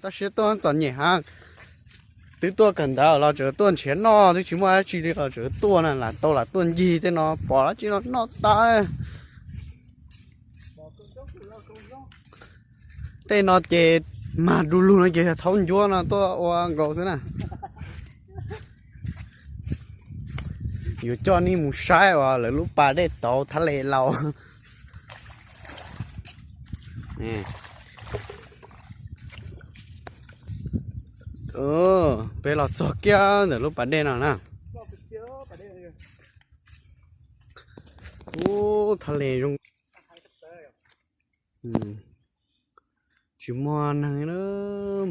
Toj siab tuaj txom nyem heev. Twb tuaj kawm ntawv los tseem tuaj nrhiav noj, twb tsis muaj dab tsi li los tseem tuaj na, lam tau lam tuaj ncig tej no pom dab tsi no noj tas. Tej no ces mag du lug no ces yog thaub ncuab no tuaj ua nkaus xwb na. Yuav coj nej mus saib uas lawv lub pas dej tauv thab le laus. Peb los txog kiag ntawm lub pas dej no na. Ub, thab le zoo. Tsis muaj neeg,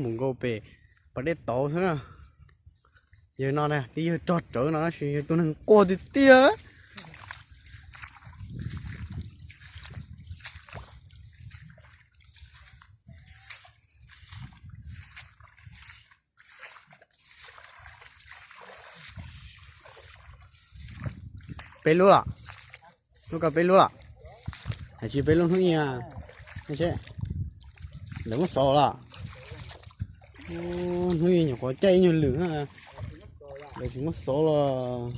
mus nkaus pem pas dej tauv xwb na. Yawg no na, tib yawg rog rawv no tab sis yog tus neeg quaj tiag tiag. Peb lub los? Lub ko peb lub los? Hais tsis peb lub hnub ib. Lawv muab xauv los? Hnub ib nyuam qhuav caij ib nyuag lwm na, lawv tsis muab xauv los.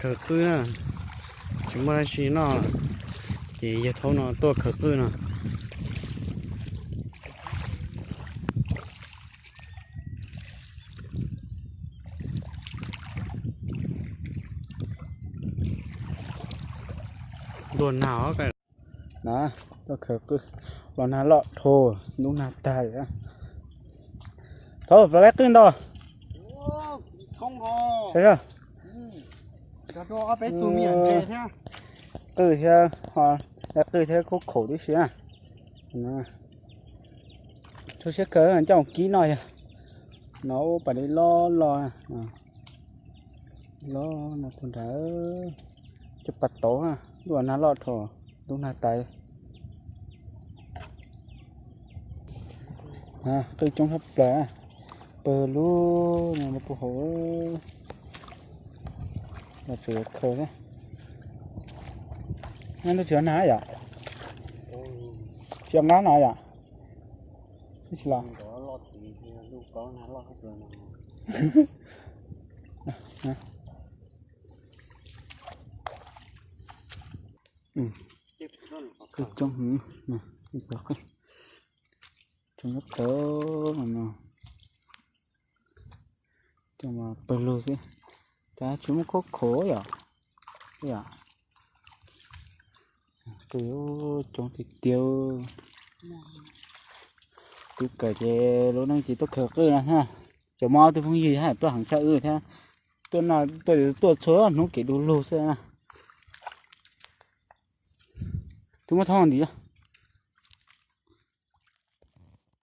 Khaws qwj na, tsis muaj dab tsi noj, ces yawg thaub no tuaj khaws qwj no. Ntuj nag, tuaj khaws qwj, los nag loj dhau, ntub nag tag. Thaub, txav laib qwj ntau. Saib, qwj thiab, laib qwj thiab khaub khaum tib si. Rau siab kawg, coj mus kib noj yog. No ub, pas dej loj loj, loj no puag nrad, cov pas tauv, ntuj nag loj dhau, ntub nag tas. Qwj coob tshaj plaws, pawg lug no puag hauv. Los tseem khaws thiab. Ntuj tsis nag yom? Tsis nqab no yom? Tsis los. Qwj coob, coob kawg no. Coj mus pawg lug xwb, cas tsis muaj khaub khaum yom? Qwj coob tiag tiag. Twb kawm ces lub neej ces tuaj khaws qwj no thiab. Cov muaj ob tug phooj ywg tuaj heev tshaj wb thiab. Tuaj no tuaj, tuaj txhua hnub kev du lug xwb na. Twb muab thoob ntiv.